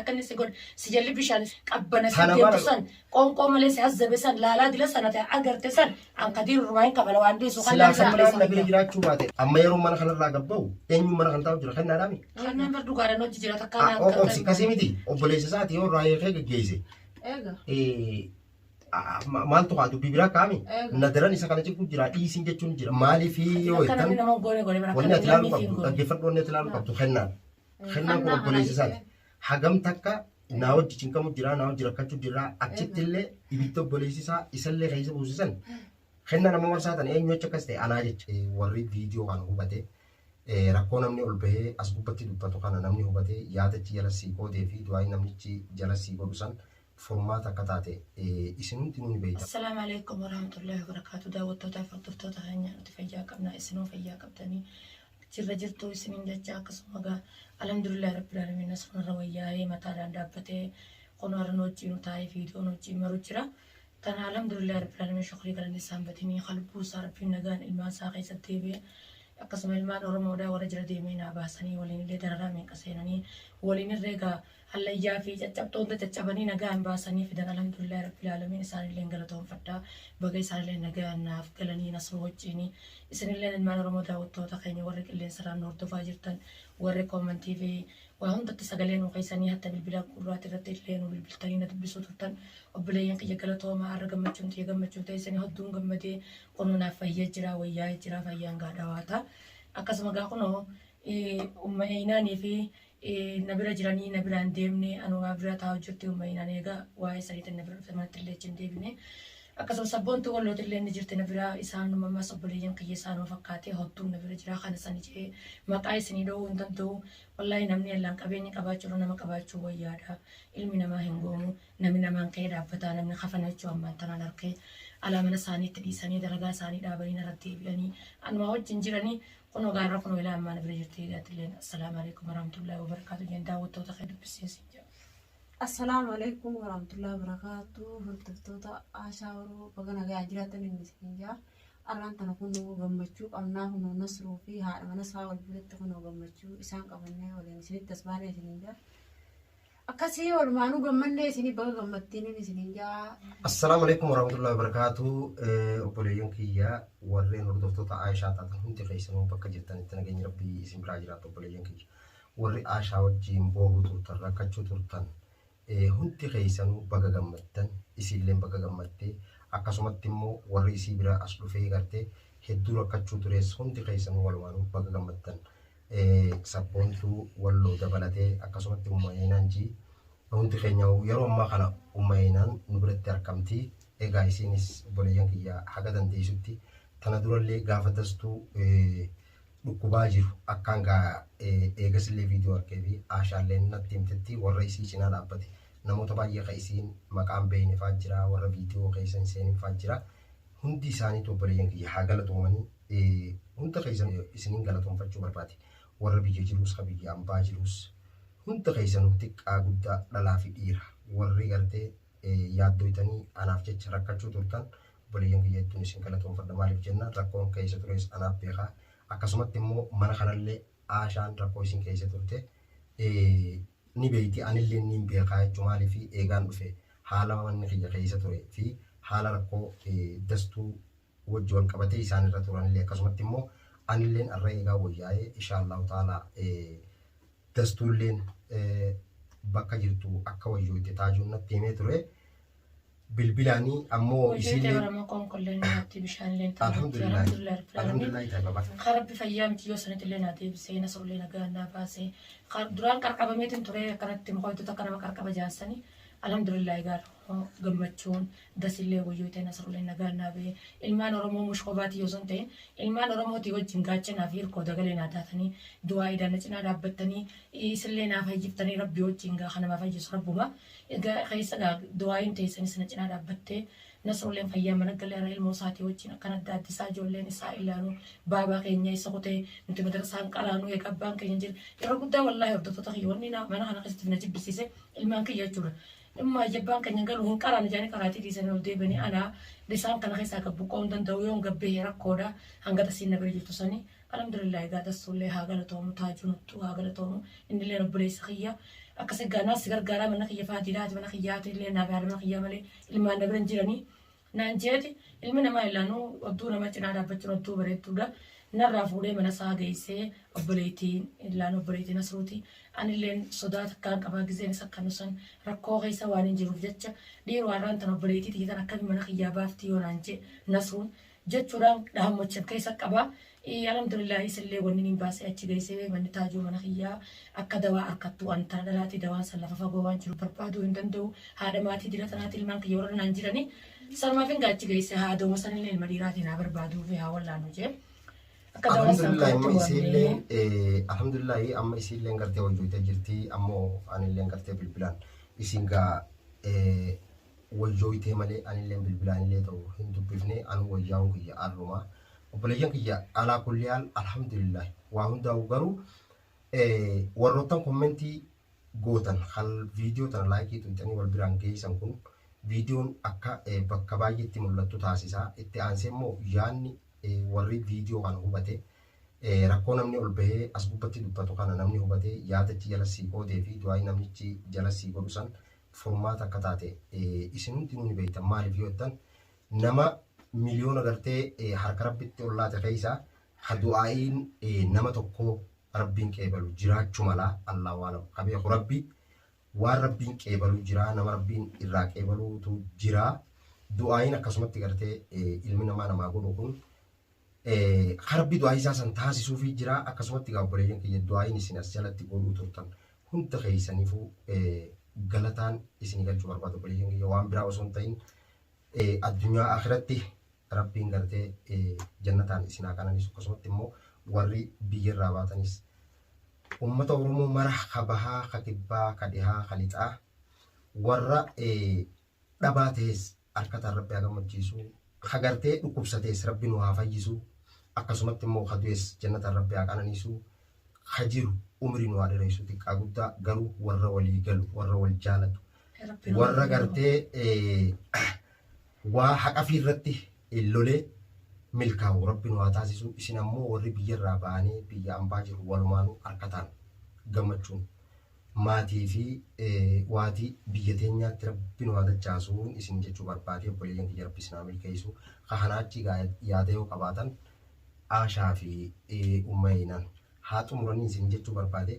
Akka inni si godhe si jalli bishaan qabbana si Kana deemtu bara- san qoonqoo malee si hazzabe san laalaa dila sana ta'e agarte san an kadiir irraa hin kafala waan dhiisu Silaa kan kennaan na bira jiraachuu baate amma yeroo mana kanarraa gabba'u eenyu mana kan taa'u jira kennaadhaami. Kannaan bar dhugaadhaan hojii jira takkaa naan Obsi kasii miti obboleessa isaati yoo irraa hiikee geggeesse. Eega. Maaltu haa dubbii biraa kaa'ame Eega. na daran isa kana ciqu jira dhiisiin jechuun jira maaliif yoo Akka namni jettan nama goone goone bara wanni akka ati ilaaluu namni fi qabdu hin goone. dhaggeeffadhu wanni ati ilaaluu qabdu kennaan kennaan kun Kennaa obboleessa kana isaati hagam takka naa wajji cinqamu jira naa wajji rakkachuu jira achitti illee ibidda obboleessi isaa isallee keessa buusisan kennaan amma marsaa tan eenyu achi akkas ta'e anaa jecha warri viidiyoo kana hubate rakkoo namni ol bahee as gubbatti dubbatu kana namni hubatee yaadachi jala sii qoodee fi du'aayi namnichi jala sii godhu san furmaata akka taate isin hundinuu ni beektan. Assalaamu alaikum warahmatullahi wabarakatuh. Daawwattootaa fi hordoftoota keenya nuti fayyaa qabna isinoo fayyaa qabdanii jirra jirtu isiniin jecha akkasuma gaa alhamdulillahi rabbil alamin asirra wayyaa'ee mataadhaan dhaabbatee kun har'a nu wajjin taa'ee viidiyoon wajjin maru jira. Tana alhamdulillahi rabbil alamin shukrii galanni isaan badinii qalbuu isaa rabbiin nagaan ilmaan isaa keessatti deebi'e akkasuma ilmaan Oromoodhaa warra jira deemee naa baasanii waliin illee dararaa meeqa seenanii waliin irree gaa hallayyaa fi caccabxoo hunda caccabanii nagaan baasanii fidan alhamdulillahi rabbil alamin isaanillee galatoonfadha baga isaanillee nagaan naaf galanii nasruu wajjiini isinillee ilmaan Oromoo daawwattoota keenya warri qilleensarraan nu hordofaa jirtan warri koomantii fi waa hundatti sagalee nu keessanii hatta bilbila gurraati irratti illee nu bilbiltanii na dubbisuu turtan obboleeyyan kiyya galatooma har'a gammachuun tiyya gammachuun teessanii hodduun gammadee kunoo naaf fayyee jira wayyaa'ee jira fayyaan gaadhawaata akkasuma gaa kunoo umma eeynaanii fi na bira jiranii na biraan deemne anumaa bira taa'u jirti umma eeynaan eegaa waa'ee saniitiin na bira dhufte manatti illee achi hin deebine akkasuma sabboontu wallooti illee ni jirti na bira isaanuma ammas obboleeyyan kiyya isaanuma fakkaatee hodduun na bira jira kana sani jedhee maqaa isinii dhowuu hin danda'u wallaahi namni allaan qabeenya qabaachuurra nama qabaachuu wayyaadha ilmi namaa hin goomu namni namaan ka'ee dhaabbataa namni kafana jechuu ammaan tanaan arkee alaa mana isaaniitti dhiisanii dalagaa isaanii dhaabanii narra deebi'anii anumaa wajjin jiranii kunoo gaarra kunoo ilaa ammaa na bira jirti eegaatilleen assalaamu alaikum warahmatullahi wabarakaatu jeen daawwattoota kee dubbisiin siin jedha. Assalaamu alaikum warahmatullahi wabarakatuh. Hordoftoota Ashaa Oromoo baga nagaan jiraatan inni isin jaa. Arraan tana kunoo gammachuu qabnaa kunoo Nasruu fi haadha mana isaa wal biratti kunoo gammachuu isaan qabannee waliin isinitti as baanee isiniin jaa. Akkasii walumaanuu gammannee isinii baga gammattiin isiniin jaa. Assalaamu alaikum warahmatullahi wabarakatuh. Obboleeyyan kiyya warreen hordoftoota Aishaa taatan hundi keessanuu bakka jirtanitti nageenyi Rabbii isin biraa jiraatu obboleeyyan kiyya. Warri Aishaa wajjin boohuu turtan, rakkachuu turtan hundi keessanuu baga gammaddan, isiilleen baga gammadde. Akkasumatti immoo warri isii bira as dhufee gartee hedduu rakkachuu tures hundi keessanuu walumaanuu baga gammaddan. Sabboontuu Walloo dabalatee akkasumatti Umma Eenaan G hundi keenya yeroo ammaa kana Umma Eenaan nu biratti argamti. Egaa isiinis obboleeyyan kiyya haga dandeessutti tana durallee gaafa dastuu dhukkubaa jiru akkaan gaa eegasillee viidiyoo arkee fi Aashaalleen natti himtetti warra isii cinaa dhaabbate namoota baay'ee ka isiin maqaan beeyne faa jira warra viidiyoo keessa hin seenin faa jira. Hundi isaaniitu obboleeyyan kiyya haa galatoomanii. Hunda keessan isiniin galatoomfachuu barbaade. Warra biyya jiruus ka biyya ambaa jiruus hunda keessanuu xiqqaa guddaa dhalaa fi dhiira warri gartee yaaddoytanii anaaf jecha rakkachuu turtan obboleeyyan kiyya hedduun isin galatoomfadha. Maaliif jennaan rakkoon keessa tures anaaf beekaa. Akkasumatti immoo mana kanallee Aashaan rakkoo isin keessa turte ni beeyti anillee niin beekaa jechuun maaliif eegaan dhufe haala manni kiyya keessa ture fi haala rakkoo dastuu wajji wal qabatee isaan irra turanillee akkasumatti immoo anilleen arra eegaa wayyaa'ee insha Allahu ta'ala dastuulleen bakka jirtu akka wayyooyte taajuun natti himee ture bilbilaanii ammoo Wayyoyte isiillee bara maqoon kolleen nyaatti bishaan illee alhamdulillah alhamdulillah rabbil alamin. Alhamdulillah ta'e baba. Ka rabbi fayyaa miti yoo sanatti illee naa deebisee nasrullee nagaan naa baasee duraan qarqabameetiin ture akkanatti mukoytoota akka nama qarqaba jaarsanii alhamdulillah egaa gammachuun dasillee wayyoyte nasrullee nagaan naa bahee ilmaan Oromoo mush qobaatii yoo san ta'in ilmaan Oromootii wajjin gaachanaa fi hirkoo dagalee naa taatanii du'aa idaan na cinaa dhaabbattanii isillee naa fayyiftanii rabbi wajjin gaa kan nama fayyisu rabbuma egaa keessa gaa du'aayin teessanis na cinaa dhaabbattee Nasrulleen fayyaa mana galee har'a ilmoo isaatii wajjin akkan adda addisaa ijoolleen isaa ilaalu baabaa keenya isa kutee nuti madrasaan qaraanuu eega abbaan keenya jira yeroo guddaa wallaahi hordoftoota kiyya wanni na mana kana keessatti na jibbisiise ilmaan kiyya jechuudha. Dhimma abbaan keenya galu hin qaraan jedhanii qaraatii dhiisanii ol deebi'anii anaa isaan kana keessaa gad buqqa'uu hin danda'u yoon gabbehe rakkoodha hanga tasiin na bira jirtu sanii alhamdulillah egaa dastuullee haa galatoomu taajuu nuttuu haa galatoomu innillee obboleessa kiyya. Akkasi gaanaas si gargaaraa mana kiyya faatiidhaati mana kiyyaati illee naaf haadha mana kiyyaa malee ilmaan na bira hin jiranii. Naan jeeti ilmi namaa illaanuu odduu nama cinaa dhaabbachuun odduu bareedduudha. Narraa fuudhee mana isaa geessee obboleettiin illaan obboleettiin Nasruuti. Anilleen sodaa takkaan qabaa gizeen isa akkanu san rakkoo keessa waan hin jiruuf jecha dhiiroo har'aan tan obboleettii tiyya tan akkamiin mana kiyyaa baafti yoo naan jee Nasruun jechuudhaan dhahammacha keessa qabaa. Alhamdulillah isillee wanni niin baasee achi geessee manni taajuu mana kiyyaa akka dawaa harkattu an tana dhalaati dawaan san lafa fagoo waan jiru barbaaduu hin danda'u. Haadha maatii dila tanaati ilmaan kiyya warra naan jiranii. Sanumaaf hin achi geesse haa dawuma sanillee ilma dhiiraatiin haa barbaaduu fi haa wallaanu jee. Akka dawaan san Alhamdulillah amma kanatti waamnee. isiilleen alhamdulillah amma isiilleen gartee wayyootee jirti ammoo anilleen gartee bilbilaan isin gaa wayyooytee malee anilleen bilbilaan illee ta'u hin dubbifne anu wayyaa'uun kiyya arruma obboleeyyan kiyya alaa kulli haal alhamdulillah waa hundaa'u garuu warroottan kommentii gootan hal viidiyoo tana laayikii tuqxanii wal biraan geessan kun viidiyoon akka bakka baay'eetti mul'attu taasisa. Itti aansee immoo yaadni warri viidiyoo kana hubate rakkoo namni ol bahee as gubbatti dubbatu kana namni hubate yaadachi jala sii qoodee fi du'aayii namnichi jala sii godhu san furmaata akka taate isin hundinuu ni beektan. Maaliif yoo jettan nama miliyoona gartee harka rabbitti ol laate keessaa ha du'aayiin nama tokkoo rabbiin qeebalu jiraachuu mala. Allahu alam ka beeku rabbi waan rabbiin qeebalu jira nama rabbiin irraa qeebaluutu jira. Du'aayiin akkasumatti gartee ilmi namaa namaa godhu kun harbi du'aa isaa san taasisuufii jira. Akkasumatti gaa obboleeyyan kiyya du'aayiin isin as jalatti godhuu turtan hunda keessaniifuu galataan isinii galchuu barbaadu obboleeyyan kiyya waan biraa osoo hin ta'in addunyaa akhiratti rabbiin gartee jannataan isin haa qananiisu. Akkasumatti immoo warri biyyarraa baatanis ummata Oromoo mara ka bahaa ka kibbaa ka dhihaa ka lixaa warra dhabaa ta'es harkataan rabbi haa gammachiisu ka gartee dhukkubsatees rabbi nu haa fayyisu akkasumatti immoo ka du'es jannataan rabbi haa qananiisu ka jiru umrii nu haa dheeressu xiqqaa guddaa garuu warra walii galu warra wal jaalatu warra gartee waa haqa fi irratti lolee milkaa'u rabbi nu haa taasisu. Isin ammoo warri biyyarraa ba'anii biyya ambaa jiru walumaanuu harkataan gammachuun maatii fi waatii biyya teenyaatti rabbi nu haa dachaasuun isin jechuu barbaade. Obboleeyyan kiyya rabbi isin haa milkeessu. Ka kanaa achi yaada yoo qabaatan Aashaa fi Ummayinan haa xumuranii isin jechuu barbaade.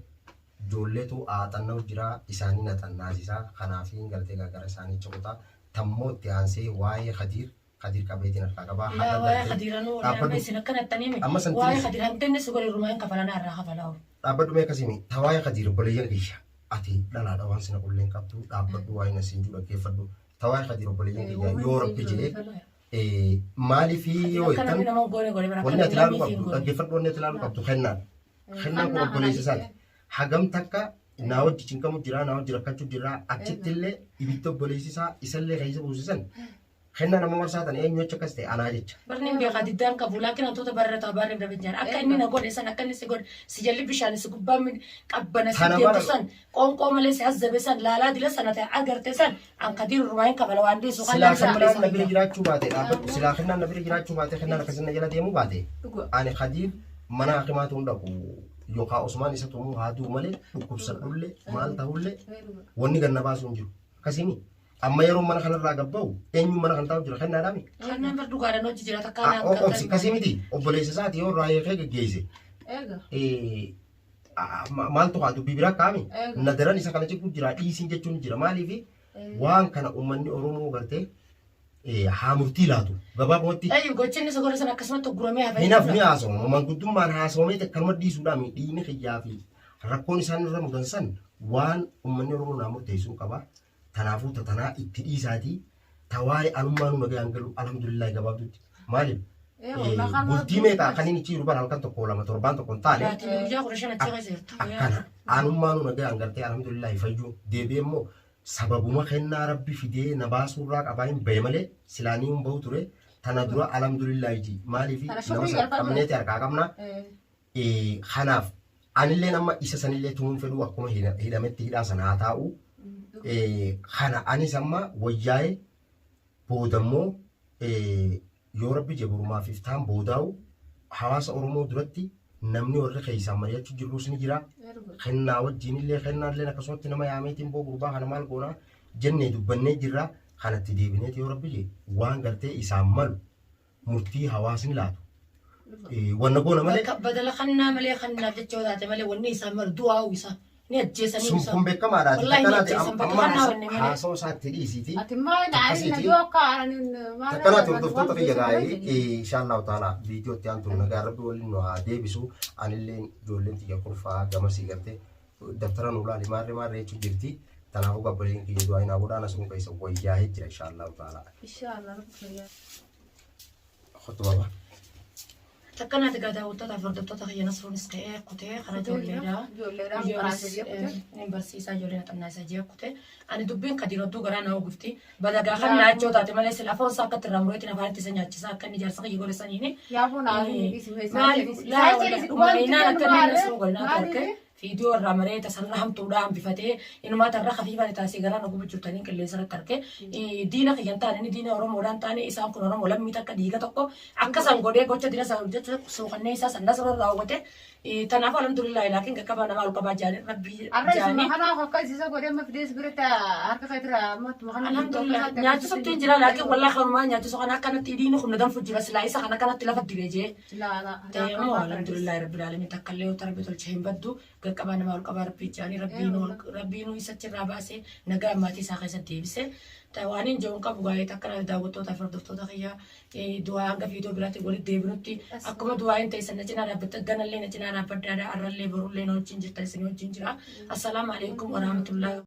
Ijoolleetu aaxanna'u jira isaanii na xannaasisaa kanaaf gartee gargara isaanii cimutaa tammoo itti aansee waa'ee Khadiir Khadiir qabeetiin harkaa qabaa Laa haga waa'ee gartee Khadiiranuu amma dhaabbadhu isin akkanattanii mi amma waa'ee santiinis Khadiir hanqinni si godhe irrumaa hin kafalanaa irraa kafalaa. Dhaabbadhu mee akkasii ta waa'ee Khadiir obboleeyyan kiyya ati dhalaadha waan sina qulleen qabdu dhaabbadhu waa'ee nasiin jiru dhaggeeffadhu ta waa'ee Khadiir obboleeyyan kiyya yoo rabbi jedhee maaliif yoo Akka namni jettan nama hin goone godhe bara akka wanni ati namni ilaaluu lammii fi hin qabdu goone. dhaggeeffadhu wanni ati ilaaluu qabdu kennaan kennaan kun Kennaa obboleessa kana isaati hagam takka naa wajji cinqamu jira naa wajji rakkachuu jira achitti illee ibidda obboleessi isaa isallee keessa buusisan kennaa nama marsaa tan eenyu jecha akkas ta'e anaa jecha. Barni hin beekaa diddaan qabu laakiin wantoota barra ta'a barri bira bijaan akka inni na godhe san akka inni si godhe si jalli bishaan si gubbaa qabbana si Tana deemtu bara san qoonqoo malee si hazzabe san laalaa dila sana ta'e agarte san an kadiir rumaa hin kafala waan dhiisu kan Silaa naan kennaan obboleessa na bira kiyya. jiraachuu baate dhaabbadhu silaa kennaan na bira jiraachuu baate kennaan akkasin na jala deemuu baate ani Khadiir mana hakimaatu hin dhaqu yookaan Osmaan isa tumuu haa du'u malee dhukkubsadhullee maal ta'ullee wanni ganna baasuu hin jiru akkasimi amma yeroo mana kanarraa gabba'u eenyu mana kan taa'u jira kennaadhaami. Kannaan bar dhugaadhaan hojii jira takkaa naan Obsi akkasii miti obboleessa isaati yoo irraa hiikee geggeesse Eega. maaltu haa dubbii biraa kaa'ame Eega. na daran isa kana ciqu jira dhiisiin jechuun jira maaliif waan kana uummanni Oromoo gartee haa murtii laatu gabaabumatti Ayyu gochinni si godhe san akkasumatti guramee hafa hin hafu ni haasawama manguddummaan haasawamee akkanuma dhiisuudhaan dhiigni kiyyaa fi rakkoon isaan irra mudan san waan uummanni Oromoo naa murteessuu qaba. Kanaafuu tatanaa itti dhiisaatii tawaa'ee anummaa nu nagaan galu alhamdulillah gabaabdutti. Maaliif bultii meeqa kan inni jiru bara halkan tokko lama torbaan tokko hin taane Laatiin guyyaa 15 achi keessa jirtu. Akkana anummaa nu nagaan gartee alhamdulillah fayyuu deebi'ee immoo sababuma kennaa rabbi fidee na baasuurraa qabaa hin bahe malee silaanii hin bahu ture. Tana dura alhamdulillah ji maaliif Tana nama shukrii san galfadhu. qabneeti harkaa qabna. Kanaaf anilleen amma isa sanillee tumuun fedhuu akkuma hidhametti hidhaa sana haa taa'u. Kana anis amma wayyaa'ee boodammoo yoo rabbi je borumaaf iftaan boodaa'u hawaasa Oromoo duratti Namni warri keessaan mari'achuu jirrus ni jira. Kennaa wajjin illee kennaallee akkasumatti nama yaameetiin boo gurbaa kana maal goonaa jennee dubbannee jirra. Kanatti deebineeti yoo rabbi jee waan gartee isaan malu murtii hawaasni laatu. Wanna goona malee Bakka badala kannaa malee kannaaf jechoo taate malee wanni isaan malu du'aa isa ni ajjeesanii sun isa. kun beekamaadha. Wallaahi ni Takkanaati ajjeesan bakka amma kannaa wanni malee. haasawaa isaatti dhiisiiti. Ati maal Akkasiiti. na yoo akka aanan maal Takkanaati hordoftoota kiyya gaa'ee inshaallahu taala viidiyootti aantu nagaa rabbi waliin nu haa deebisu. Anillee ijoolleen tiyya kurfaa gamasii gartee daftara nu laali maarree maarree jechuun jirti. Kanaafuu gabbaleen kiyya du'aa hinaa godhaan asuun keessa wayyaa'ee jira inshaallahu taala. Inshallah rabbi fayyaa. Kottu baba. Takkanaati gaa daawwattootaaf hordoftoota kiyya Nasruunis ka'ee kutee karaa ijoolleedha. Ijoolleedhaan karaa sadii kutee. Ni barsiisaa ijoolleen xannaa isaa jee kutee. Ani dubbiin kadiir odduu garaa na ogufti. Balagaa kan naachoo taate malee sila afoon isaa akkatti irraa mureetiin afaanitti isa nyaachisaa akka inni jaarsa kiyya godhe saniini. Yaaboo naa dhiisi Maaliif laa dhumareenaan akka inni nasruu godhe naa torke. Viidiyoo irraa maree tasarra hamtuudhaa hambifatee inumaa tarra kafiifaan taasisee garaa na gubu jirtanii qilleensa irratti arge. Diina kiyyan taane inni diina Oromoodhaan taane isaan kun Oromoo lammii takka dhiiga tokko akka san godhee gocha diina isaa hojjetu suuqannee isaa san nasruu irraa hawwate. Kanaaf alhamdulillah laakiin qaqqabaa namaa ol qabaa jaanii rabbii Arra isuma jaanii. kanaaf akka isiisa godhee amma fidees biratti harka keetira amma tuma kana Alhamdulillah nyaachisuttiin jira laakiin wallaahi kanumaa nyaachisu kana akkanatti hidhiin humna danfu jira silaa isa kana akkanatti lafa diree jee. Ta'emoo alhamdulillah rabbil alamin takka illee yoo rabbi tolche hin baddu qaqqabaa namaa ol qabaa rabbii jaanii rabbiinuu isa achirraa baasee nagaa maatii isaa keessa deebise. Waan hin jiru qabu gaa'ee takka daawwattootaaf hordoftoota kiyyaa du'aa hanga viidiyoo biraatti walitti deebinutti akkuma du'aa hin ta'e na cinaa dhaabbatta ganallee na cinaa dhaabbaddaadha arrallee borullee na wajjin jirta isin wajjin jira. Assalaamu alaikum warahmatullahi.